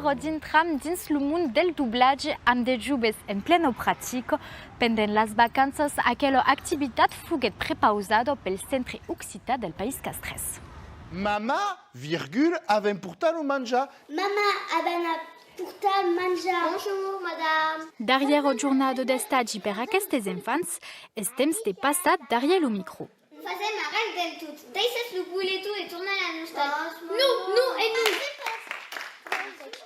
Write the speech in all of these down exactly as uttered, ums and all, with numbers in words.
Ara dintram dins lo mond del doblatge amb de joves en plena practica. Pendent las vacanças, aquela activitat foguèt prepausada pel Centre Occitan del País Castrés. Mamà, virgul, avèm portat lo manjar. Mamà, avèm a portar manjar. Bonjour, madame. Darrièra jornada d'estagi per aquestes enfants, es temps de passar darrièr lo micro. Fasèm arren del tot. Daissatz lo poleton e tornatz a l'ostal. Non, non e non!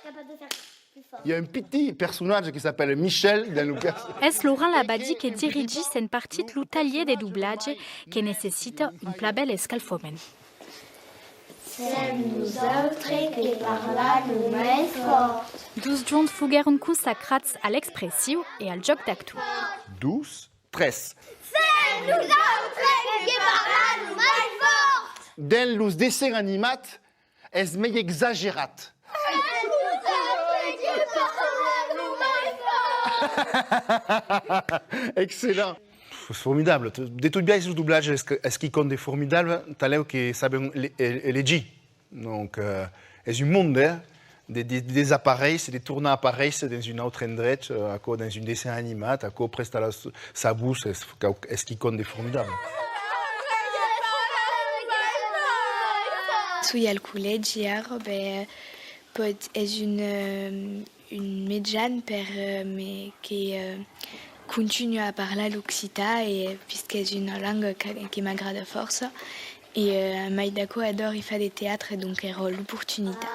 Capable de faire plus fort. Il y a un petit personnage qui s'appelle Michel dans le pers- Es Laurent Labadie que dirigís en partit lo talhièr de doblatge que necessita un plan bèl escalfament. Sèm nosautres que parlam lo mai fòrt. Dos jorns foguèron consacrats a l'expression e al jòc d'actor. Dos, tres. Sèm nosautres que parlam lo mai fòrt! Dens los dessenhs animats, es mei exagerat. Sèm nosautres que parlam lo mai fòrt! Excellent. Es formidable. De tot biais, lo doblatge es, es quicòm de formidable, talèu que sabèm le-, e-, elegir. Donc, euh, es un monde, eh, de, de, de desaparéisser, de tornar aparéisser dins un autre endrech, eh, aquò dins un dessenh animat, aquò prèsta la s-, sa votz, es, es quicòm de formidable. Soi al collègi ara, ben, pòt, es un, eh, un mejan per, eh, me, que, eh, continua a parlar l'occitan e, eh, puisqu'es una lenga que, que m'agrada fòrça e, eh, a mai d'aquò, adòri far de teatre, donc èra l'oportunitat.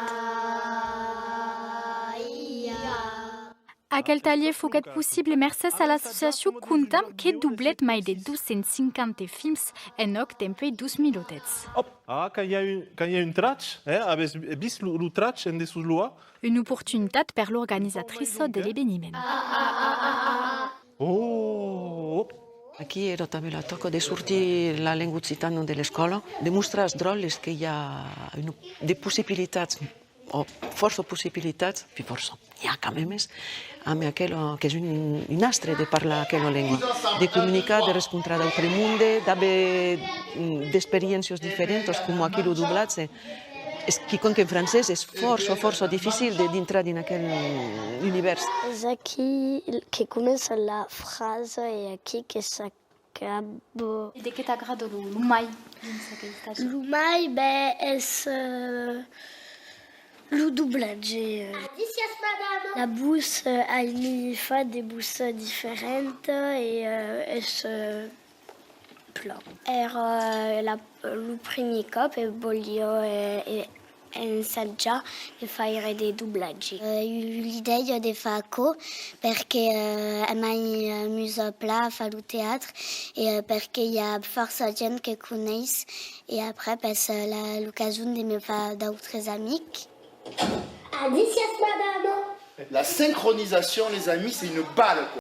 Aquel talhièr foguèt possible mercés a l'associacion Contam que doblèt mai de dos cents cinquanta films en òc dempuèi dos mila dètz. Hop! Ah, quand il y a un, quand il y a un trach, eh, avètz vist lo, lo trach en dessús lo A? Una oportunitat per l'organizatriça de l'eveniment. Oh! Aquí èra tanben la tòca de sortir la lenga occitana de l'escòla, de mostrar als dròlles que i a una, de possibilitats, o fòrça possibilitats, pi fòrça, i a quand mèmes, amb aquela, qu'es un, un astre de parlar aquela lenga, de comunicar, de rescontrar d'autre monde, d'aver, mm, d'experiéncias diferentas, coma aquí lo doblatge. Es quicòm qu'en francés es fòrça, fòrça dificil de, dintrar dins aquel univèrs. Es aquí que comença la frasa e aquí que s'acaba. E de qué t'agrada lo, lo mai dins aquel estagi? Lo mai, ben, es, eh, lo doblatge. Adissiatz, madama. La votz, eh, aimi far de votz diferenta e, eh, es, eh, plan. Èra, eh, la, lo primièr còp e voliá, eh, e, ensajar de faire de doblatge. Eh, ai eu l'idèia de far aquò perque, eh, aimi, eh, amusa plan far lo teatre e, eh, perque i a fòrça gent que coneis e aprèp es, eh, la, l'ocasion de me far d'autres amics. Adissiatz, madama! La synchronisation, les amis, c'est une balle, quoi.